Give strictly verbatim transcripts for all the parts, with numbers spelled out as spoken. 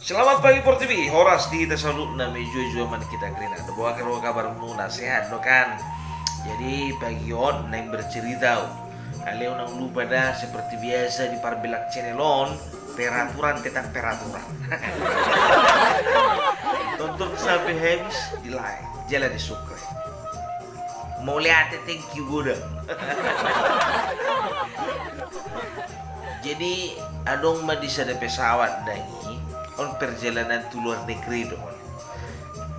Selamat pagi portibi, horas di hita saluhutna, mejuah-juah ma di hita kerina. Boha do kabarmuna, sehat do kan? Jadi pagi on naeng bercerita au. Alai unang lupa da, seperti biasa di Parbelak Channel on, peraturan tetap peraturan. Tonton sampai habis, di like, jala di subscribe. Mauliate, thank you godang. Jadi adong ma di sada pesawat dang i, on perjalanan tu luar negeri do on.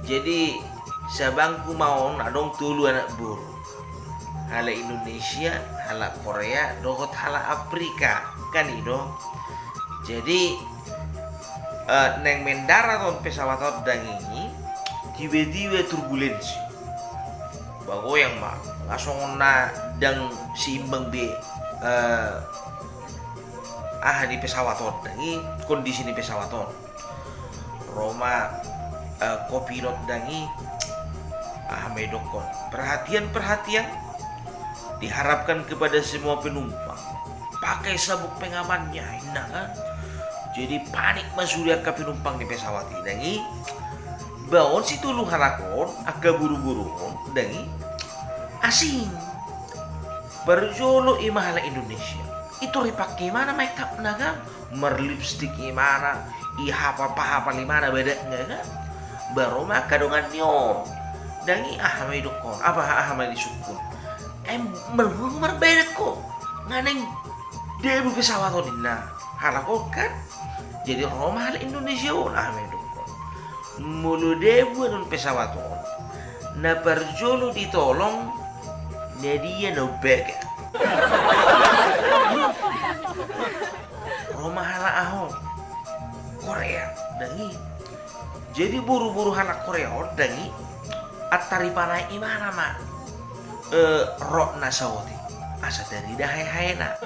Jadi sabangku ma on adong tolu anak boru, halak Indonesia, halak Korea dohot halak Afrika, kan i do. Jadi eh, naeng mendarat on pesawat on dang i, tiba-tiba turbulensi. Ba goyang ma, nga songon na dang seimbang be, eh, aha ni pesawat on dang i, kondisi ni pesawat on. Ro ma, eh, kopilot dang i, aha ma didokkon, perhatian, perhatian diharapkan kepada semua penumpang. Pakai sabuk pengamannya, inna kan. Jadi panik ma sude angka penumpang ni pesawat i dang i. Ba on si tolu halak on, angka boru-boru on dang i, asing. Parjolo i ma halak Indonesia. Itu ripake imana makeup na kan, marlipstik imana, ihapal-pahapal imana badanna kan. Ba ro ma angka dongan ni on dang i, aha ma didokkon, apa aha ma disungkun. Ai marhua marbadan ho, nga naeng debu pesawat on, inna halak on kan. Jadi ro ma halak Indonesia on, aha ma didokkon. Molo debu annon pesawat on, na parjolo ditolong na dia na umbaga. Ro ma halak aha on, Korea dang i. Jadi boru-boru halak Korea on dang i, antar ipanaek imana ma, eh, rok na saotik asa tarida hae-haena.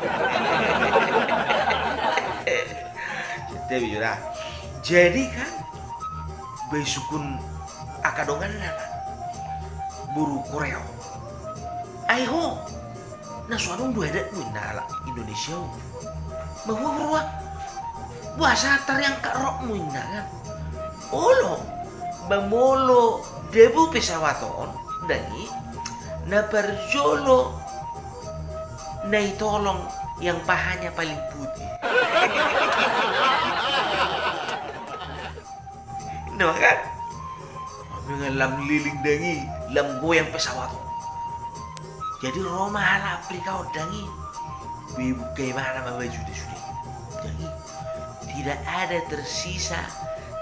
Jadi kan, ba disungkun angka donganna ma, boru Korea on. Ai ho, na so adong do adatmu, inna halak Indonesia on. Ba boha, boha, boasa tariangkat rokmu, inna kan. Olo, ba molo debu pesawat on dang i, na parjolo na ditolong yang pahanya paling putih. Inna ma kan. Amang, lam liling dang i, lam goyang pesawat on. Jadi ro ma halak Afrika on dang i, be buka imana ma bajuna sude dang i. Tidak ada tersisa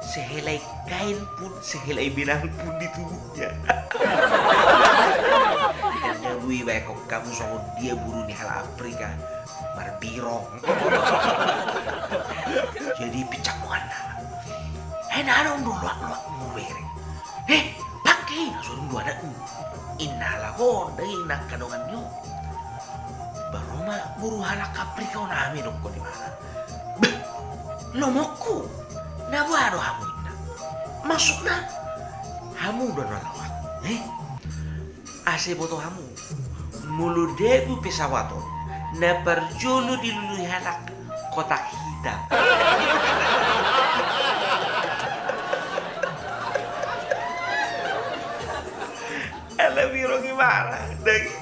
sehelai kain pun, sehelai benang pun di tubuhnya. Inna, boi, baen hamu songon dia boru ni halak Afrika. Marbirong. Jadi pincang donganna. Eh, na adong do loak-loakmu bere? Eh, pake i, na so adong do adatmu, inna halak on dang i, angka dongan ni on. Ba ro ma boru halak Afrika on, aha ma didokkon imana. Beh, lomoku, na boha do hamu, inna. Maksudna hamu do na loak, eh? Asa diboto hamu, molo debu pesawat on, na parjolo dilului halak kotak hitam. Ala birong imana dang i,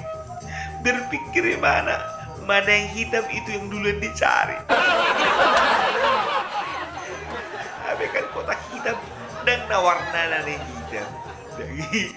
berpikir imana, mana yang hitam itu yang duluan dicari. Hape kan kotak hitam ndang na warnana na hitam dang i.